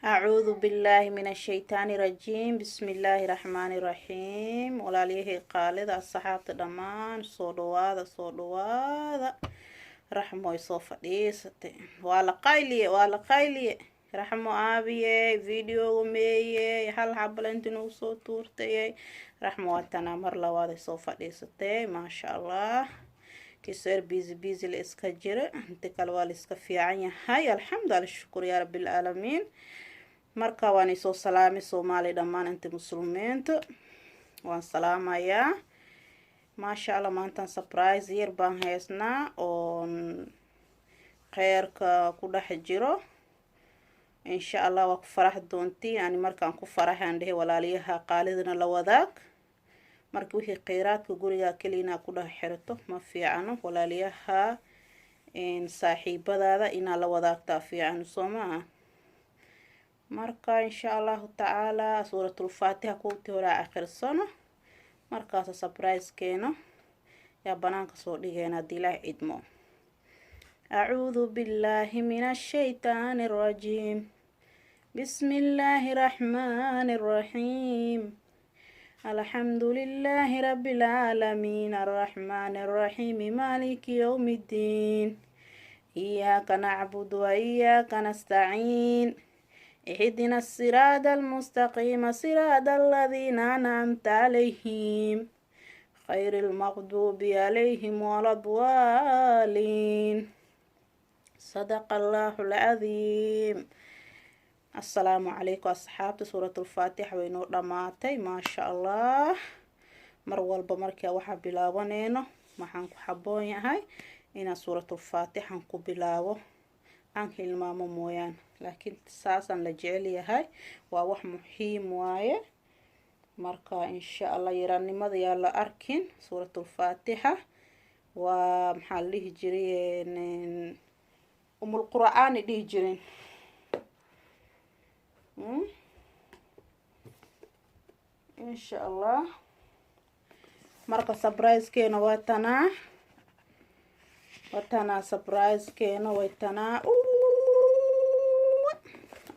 Acuudu billaahi min ashaytaani rajiim. Bismi illaahi raxmaani raxiim. Walaalyahay qaalida, asxaabta dhammaan, soo dhawaada, soo dhawaada. Raxmo ay soo fadhiisatay. Waa la qayliye, waa la qayliye. Raxmo aabiye videoga meeye, hal xabala inti nagu soo tuurtayay. Raxmo waatanaa, mar labaad ay soo fadhiisatay. Maasha Allah, kiseer busy busy la iska jira, inta kale waa la iska fiican yahay. Alxamdu alshukur yaa rabbilcaalamiin. Marka waan isoo salaamay Soomaali dhammaan, inta muslimiinta waan salaamayaa. Maasha Allah, maantan surprise yar baan haysnaa oon kheyrka ku dhex jiro. Insha Allah waa ku farax doontiin. Ani markaan ku faraxaan dhehe walaaliyaha qaalidana la wadaag. Marka wixii kheyraadka gurigaa keliya inaa ku dhex xirato ma fiicano. Walaaliyaha saaxiibadaada inaa la wadaagtaa fiican, soo maaha? Marka insha Allahu tacaala suuratulfaatixa kuwtii horaa akhirsano, markaasa surprise keeno yaa banaanka soo dhigeena haddii Ilaah idmo. Acuudu billaahi min ashaytaani arajiim. Bismi illaahi raxmaani raxiim. Alxamdu lilaahi rabbi lcaalamiin, arraxmaani arraxiimi, maaliki yowmi ddiin. Iyaaka nacbud wa iyaaka nastaciin. اهدنا الصراط المستقيم، صراط الذين أنعمت عليهم، غير المغضوب عليهم ولا الضالين. صدق الله العظيم. السلام عليكم أصحابتي. سورة الفاتحة waynoo dhamaatay, maasha Allah. Mar walba markaa waxaa bilaabaneyno, waxaan ku xaboon yahay inaan suuratulfaatixan ku bilaabo, aan hilmaamo mooyaan, laakiin saasaan la jecel yahay, waa wax muhiim waaye. Marka insha Allah yaranimada yaa la arkin. Suuratulfaatixa waa, maxaa la dhihi jiray, umul qur'aani dhihi jirin. Insha Allah marka surprise-keena waa tanaa, waa tanaa surprise-keena, way tanaa.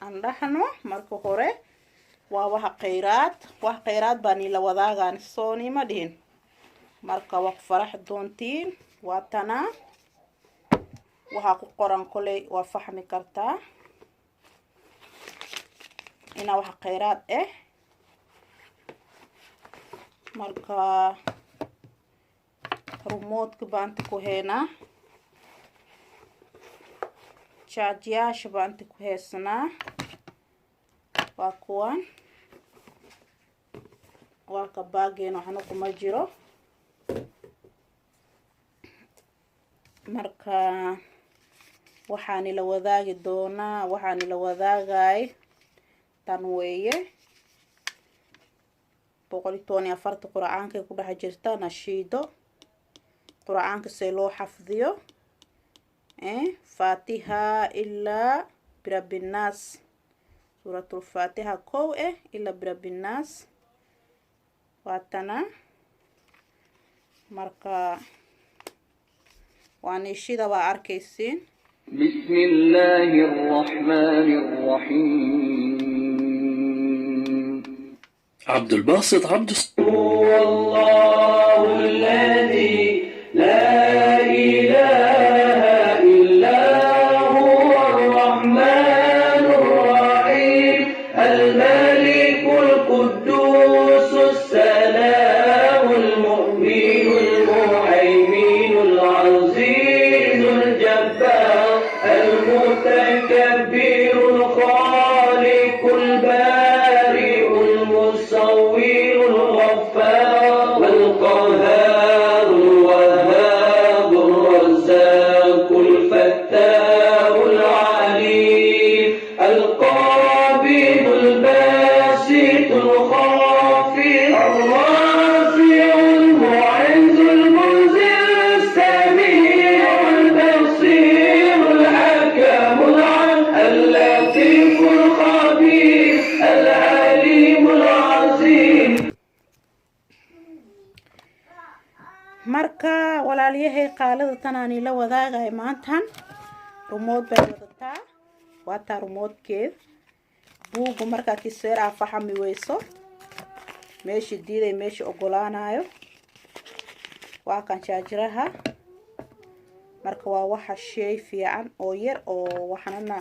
Aan dhahno marka hore waa waxa kheyraad, wax kheyraad baa niila wadaagaan, sooni ma dhihin. Marka waa ku farax doontiin. Waa tanaa, waxaa ku qoran koley waa fahmi kartaa inaa wax kheyraad ah. Marka remote-ka baan inta ku heynaa, jaajiyaasha baan inta ku haysanaa, waa kuwan. Waa ka baageena, waxna kuma jiro. Marka waxaani la wadaagi doonaa, waxaani la wadaagay tan weeye, 114-ta qur-aankay ku dhex jirta, nashiido qur-aanka see loo xafdiyo, Faatiha ilaa birabinnaas, suuratulfaatixa kow ilaa birabinnaas, waatana. Marka waa niishida, waa arkaysiin. بسم الله الرحمن الرحيم. عبد الباسط عبد هو الله الذي لا إله إلا هو، الرحمن الرحيم، الملك القدوس السلام المؤمن المهيمن العزيز الجبار المتكبر الخالق البارئ المصور الغفار القهار الوهاب الرزاق الفتاح العليم القابض الباسط الخافض الرافع المعز المذل السميع البصير الحكم العدل اللطيف الخبير العليم العظيم. Marka walaalyahay qaalada tanaani la wadaagay maantan, remote bay wadataa, waataa remote-keed. Buuggu markaa kiseer aa faxami weyso, meeshii diiday, meeshii ogolaanayo. Waa kan jaajiraha. Marka waa waxa shay fiican oo yar oo waxnana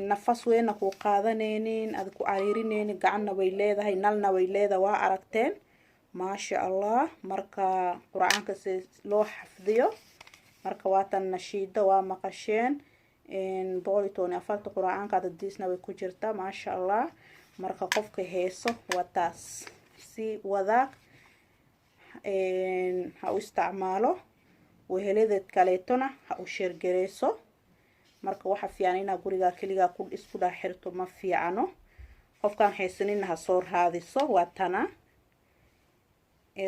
nafas weyna ku qaadaneynin, ad ku cariirineynin. Gacanna way leedahay, nalna way leedahay, waa aragteen, maasha Allah. Marka Qur-aanka si loo xafdiyo. Marka waatan nashiida, waa maqasheen, 114-ta Qur-aanka adadiisna way ku jirtaa, maasha Allah. Marka qofka heeso waa taas, si wadaag ha u isticmaalo, weheladeed kaleetona ha u sheergareyso. Marka waxa fiican inaa gurigaa keligaa ku isku dhex xirto ma fiicano. Qofkaan haysanina ha soo raadiso. Waa tana.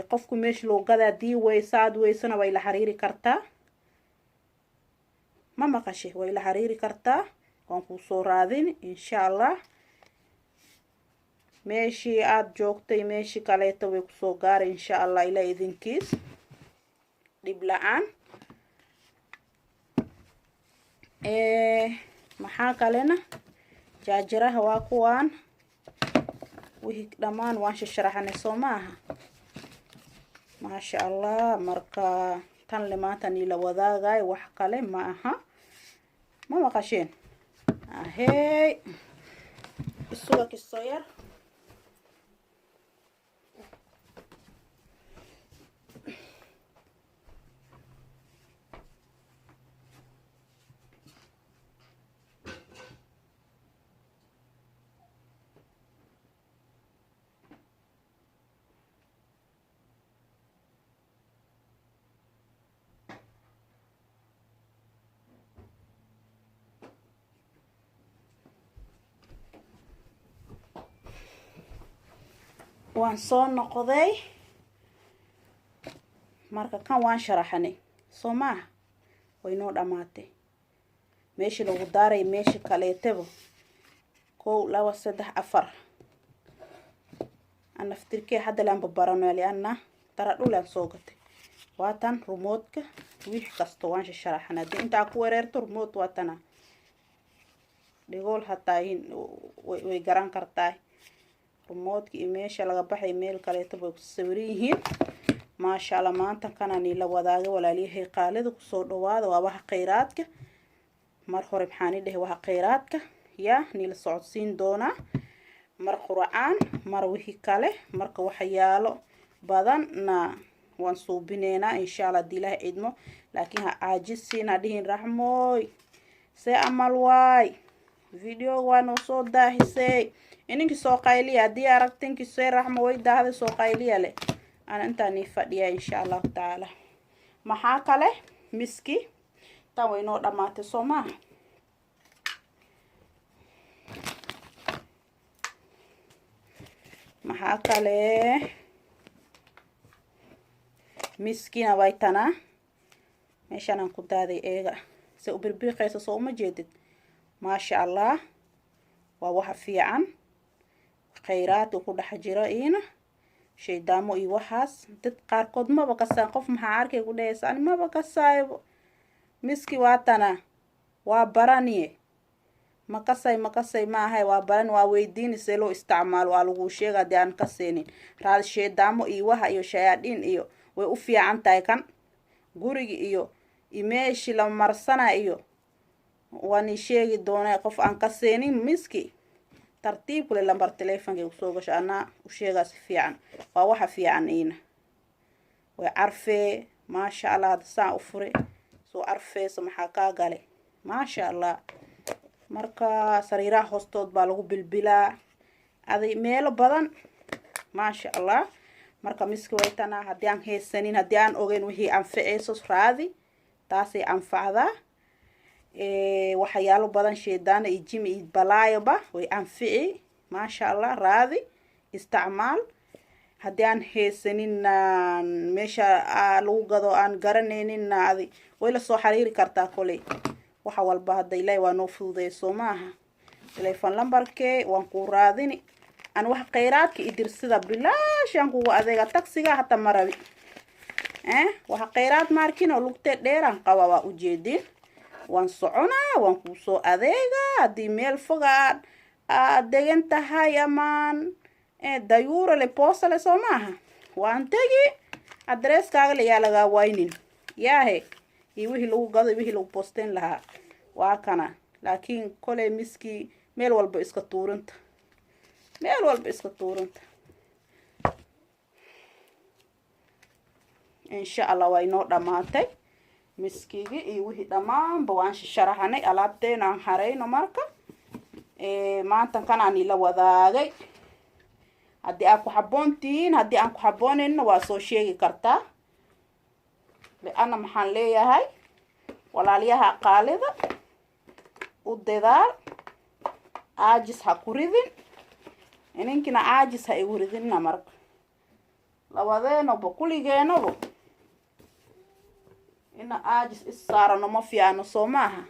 Qofku meesha loo gadaa dii weysa aad weysana, way la xiriiri kartaa. Ma maqashe? Way la xiriiri kartaa, waan kuu soo raadin insha Allah. Meeshii aada joogtay, meeshii kaleeto way kusoo gaaray insha Allah, ilaa idinkiis dhib la-aan. Maxaa kalena? Jaajiraha waa kuwaan. Wixii dhammaan waan shasharaxanay, soo maaha? Maasha Allah. Marka tan le maanta niila wadaagay, wax kale ma aha. Ma maqasheen? Ahey, isuga kistoo yar. Waan soo noqday. Marka kan waan sharaxanay, soo maaha? Way noo dhamaatay. Meeshii lagu daaray, meeshii kaleetaba, kow, laba, saddex, afar. Anaftirkee hadda laan babarano, lianna dara dhulaan soo gatay. Waa tan remote-ka. Wix kasta waan sharaxanay. Haddii intaa ku wareerto, remote waa tana. Dhigool hataa way garan kartaa remote-ka iyo meesha laga baxay, meel kaleeto bay ku sawiran yihiin, maasha Allah. Maanta kana niila wadaagay, walaalyahay qaalida, kusoo dhawaada. Waa waxa kheyraadka. Mar hore maxaan i dhahay? Waxa kheyraadka yaa niila socodsiin doonaa, mar Qur'aan, mar wixii kale. Marka waxyaalo badan na waan suubineynaa insha Allah, hadii Ilaahay idmo. Laakiin ha caajisin, ha dhihin "Raxmooy, see amal waay, video waa noo soo daahisay." Ininkii soo qayliya haddii aragtinkii see "Raxmo way daahday", soo qayliya leh. Ana intaan ii fadhiya insha Allahu tacaala. Maxaa kale? Miski tan way noo dhamaatay, soo maaha? Maxaa kale? Miskina way tanaa, meeshaan aan ku daaday. Eega se u birbiiqaysa, soo uma jeedid? Maasha Allah. Waa waxa fiican, kheyraadka ku dhex jiro iina shaydaamo iyo waxaas. Dad qaarkood maba kasaan. Qof maxaa arkay ku dhehaysa, "Ani maba kasaayo miski." Waa tana, waa baraniye. Ma kasay, ma kasay ma ahay, waa baran, waa weydiini see loo isticmaalo, waa laguu sheega. Haddii aan kaseynin, raad shaydaamo iyo waxa iyo shayaadhiin iyo way u fiican tahay. Kan guriga iyo imeeshi la marsana iyo waan ii sheegi doonaa. Qof aan kaseynin miski, tartiib kule, lambar telefonka kusoo gasho, anaa u sheegaa si fiican. Waa waxa fiican iina way carfee, maasha Allah. Hadda saan u fure, soo carfeesa, maxaa kaa galay? Maasha Allah. Marka sariiraha hoostood baa lagu bilbilaa, aday meelo badan, maasha Allah. Marka miski waytana. Haddii aan haysanin, haddii aan ogeyn wixii anficeyso, raadi, taasay anfacdaa. Waxyaalo badan, shaydaana iyo jimi iyo balaayoba way anfici, maasha Allah. Raadi, isticmaal. Haddii aan haysaninna, meesha lagu gado aan garanayninna, adi way la soo xiriiri kartaa. Koley waxa walba hadda Ilaahi waa noo fududeey, soo maaha? Telefon lambarkee waan kuu raadini. Aan wax kheyraadka idirsida, bilaash aan kugu adeega, taksiga hata marabi. Waxa kheyraad maarkin oo lugtee dheeraan qaba, waa ujeedin. Waan soconaa, waan kuu soo adeegaa. Haddii meel fogaan Aad degan tahay amaan dayuura le boosale, soo maaha? Waan tegi, adresskaaga le yaa lagaa waynin yaahe, iyo wixii lagu gado iyo wixii lagu boosteen lahaa waa kana. Laakiin koley miskii meel walba iska tuurinta, meel walba iska tuurinta. Insha Allah waa inoo dhamaatay miskigi iyo wixii dhammaanba, waan sharaxanay alaabteena aan harayno. Marka maanta kanaan ila wadaagay, haddii aad ku xaboon tihiin, haddii aan ku xaboonayna waa soo sheegi kartaa. Lianna maxaan leeyahay, walaalyaha qaalida, u dadaal, caajis ha ku ridin, ininkina caajis ha igu ridinna. Marka labadeenoba kuligeenaba ina caajis is saarano ma fiicano, soo maaha?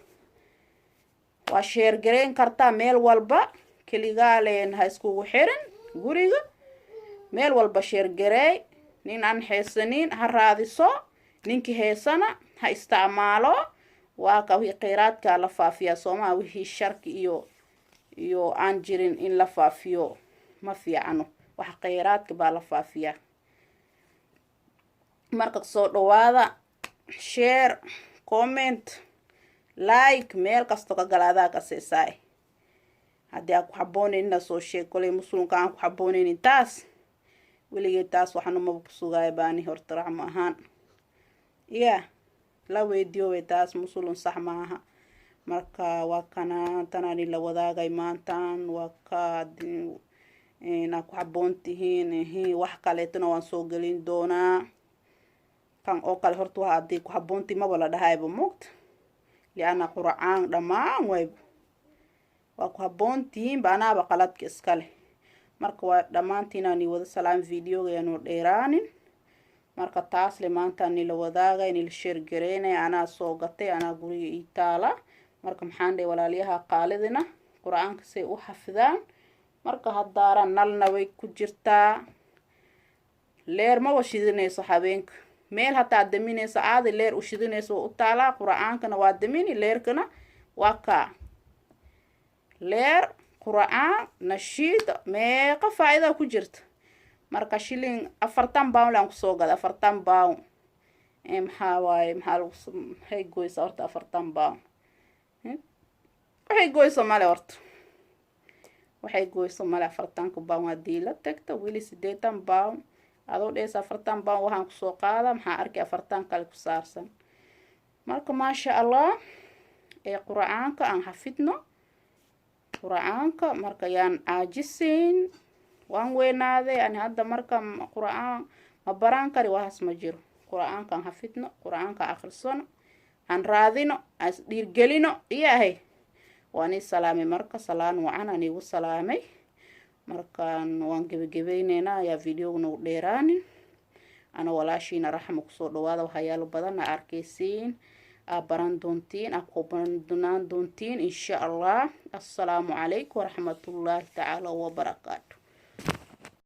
Waa sheergareyn kartaa meel walba, keligaaleen ha iskugu xirin guriga, meel walba sheergareey. Nin aan haysanin ha raadiso, ninkii haysana ha isticmaalo. Waa ka wixii kheyraadkaa la faafiyaa, soomaa? Wixii sharki iyo aan jirin in la faafiyo ma fiicano, waxa kheyraadka baa la faafiyaa. Marka soo dhawaada, share, comment, like, meel kasto ka gala adaa ka siisaay. Haddii aan ku xaboonaynin soo sheeg. Koley muslimka aan ku xaboonaynin taas weligeed, taas waxna maba ku sugaaya baani horta raxmo ahaan ya la weydiyo way, taas muslim sax maaha. Marka waa kana tanani la wadaagay maantan, waa ka inaa ku xaboon tihiin. Wax kaleetona waan soo gelin doonaa kan oo kale. Horta waa haddii ku xaboontii maba la dhahayba mugta, lianna quracaan dhammaan wayba waa ku habboon tihiin ba, anaaba qaladka iska leh. Marka waa dhammaantiinaan wada salaam, videoga yaanu dheeraanin. Marka taas le maanta nila wadaagay, nila sheergareynaya, anaa soo gatay, anaa guriga ii taala. Marka maxaan dhahay, walaalyaha qaalidina qur-aanka say u xafidaan. Marka haddaaraan nalna way ku jirtaa, leer maba shidinayso habeenka, meel hataa daminayso aadi leer u shidinayso, waa u taalaa. Qur-aankana waa damini, leerkana waa kaa leer qur-aan nashiid, meeqa faa-idaa ku jirta. Marka shilin 40 pound laan kusoo gada, 40 pound maxaa waaye? Maxaa lagu, maxay goysaa horta 40 pound? Waxay goyso male horta, waxay goyso male. 40-ka pound haddii la tagto, weli 80 pound adoo dhehaysa 40 pound waxaan kusoo qaada, maxaa arkay 40 kale ku saarsan. Marka maasha Allah, ee qur-aanka aan xafidno qur-aanka. Marka yaan caajisin, waan weynaaday ani hadda, marka qur-aan ma baraan kari, waxaas ma jiro. Qur-aanka aan xafidno, qur-aanka akhrisano, aan raadino, aan isdhiirgelino iyahay. Waan ii salaamay, marka salaan wacan aan iigu salaamay. Markaan waan gebagabeyneynaa, ayaa videoga nagu dheeraanin. Ana walaashiina Raxma, kusoo dhawaada. Waxyaalo badan aa arkaysiin, aa baran doontiin, aa ku banaan doontiin insha Allah. Assalaamu calaykum waraxmatullaahi tacaala wabarakaatu.